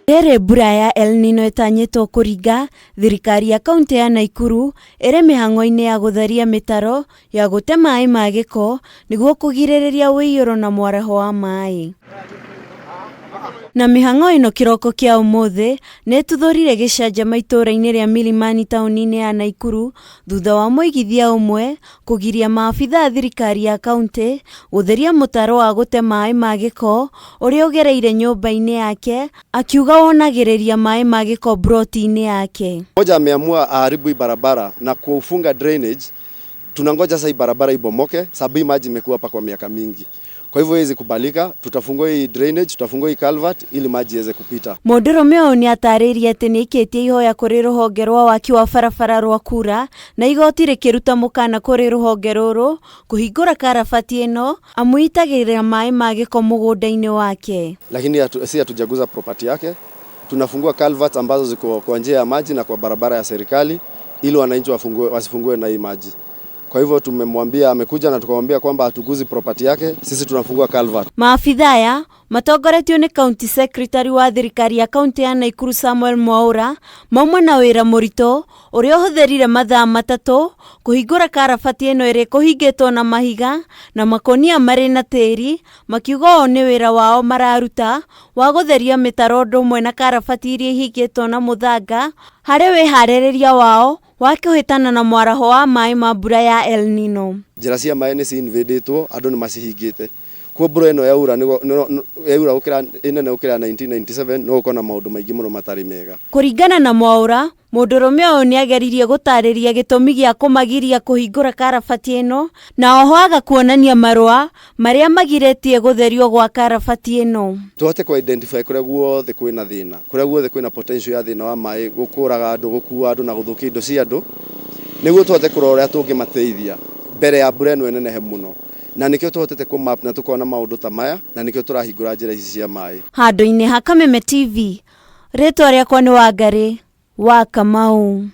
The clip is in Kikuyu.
Rĩrĩ mbura ya El Nino ĩtanyĩtwo kũringa, thirikari ya kaũntĩ ya Naikuru ĩrĩ mĩhang'o-inĩ ya gũtheria mĩtaro ya gũte maĩ ma gĩko nĩguo kũgirĩrĩria ũiyũro na mwaraho wa maĩ. Na mĩhang'o ĩno kĩroko kĩa ũmũthĩ nĩ ĩtuthũrire gĩcanjama itũũra-inĩ rĩa Milimani taũni-inĩ ya Naikuru thutha wa mũigithia ũmwe kũgiria maabitha a thirikari ya kaũntĩ gũtheria mũtaro wa gũte maĩ ma gĩko ũrĩa ũgereire nyũmba-inĩ yake akiuga wonagĩrĩria maĩ ma gĩko mburoti-inĩ yake. Mmoja ameamua aharibu hii barabara na kufunga drainage. Tunangoja sasa hii barabara ibomoke, sababu hii maji imekuwa hapa kwa miaka mingi. Kwa hivyo haiwezi kubalika, tutafungua hii drainage, tutafungua hii culvert ili maji iweze kupita. Mũndũrũme ũyũ nĩ atarĩirie atĩ nĩ aikĩtie ihoya kũrĩ rũhonge rwa waki wa barabara rwa KURA na igoti rĩkĩruta mũkana kũrĩ rũhonge rũrũ kũhingũra karabati ĩno amu itagĩrĩra maĩ ma gĩko mũgũnda-inĩ wake. Lakini si hatujaguza property yake. Tunafungua culverts ambazo ziko kwa njia ya maji na kwa barabara ya serikali ili wananchi wasifungue na hii maji. Kwa hivyo tumemwambia, amekuja na tukamwambia kwamba hatuguzi property yake, sisi tunafungua culvert. Maabitha aya matongoretio nĩ county secretary wa thirikari ya kaunti ya Naikuru Samuel Mwaura mauma na wĩra mũritũ ũrĩa ũhũthĩrire mathaa matatũ kũhingũra karabati ĩno ĩrĩa ĩkũhingĩtwo na mahiga na makonia marĩ na tĩri, makiuga ũũ nĩ wĩra wao mararuta wa gũtheria mĩtaro ũndũ ũmwe na karabati iria ihingĩtwo na mũthanga harĩ wĩharĩrĩria wao wa kũhĩtana na mwaraho wa maĩ ma mbura ya El Nino. Njĩra cia maĩ nĩ ci-invadĩtwo, andũ nĩ macihingĩte. Kwa mbura ĩno yaura yaura gũkĩra ĩnene gũkĩra 1997, no gũkorwo na maũndũ maingĩ mũno matarĩ mega. Kũringana na Mwaura, mũndũrũme ũyũ nĩ ageririe gũtarĩria gĩtũmi gĩa kũmagiria kũhingũra karabati ĩno na oho aga kuonania marũa marĩa magirĩtie gũtherio gwa karabati ĩno. Tũhote ku identify kũrĩa guothe kwĩna thĩna, kũrĩa guothe kwĩna potential ya thĩna wa maĩ gũkũraga andũ, gũkua andũ na gũthũkia indo cia andũ, nĩguo tũhote kũrora ũrĩa tũngĩmateithia mbere ya mbura ĩno ĩnenehe mũno. Na nĩkĩo tũhotete kũ map na tũkona maũndũ ta maya, na nĩkĩo tũrahingũra njĩra ici cia maĩ. Handũ-inĩ ha Kameme TV, rĩtwa rĩakwa nĩ Wangarĩ wa Kamau.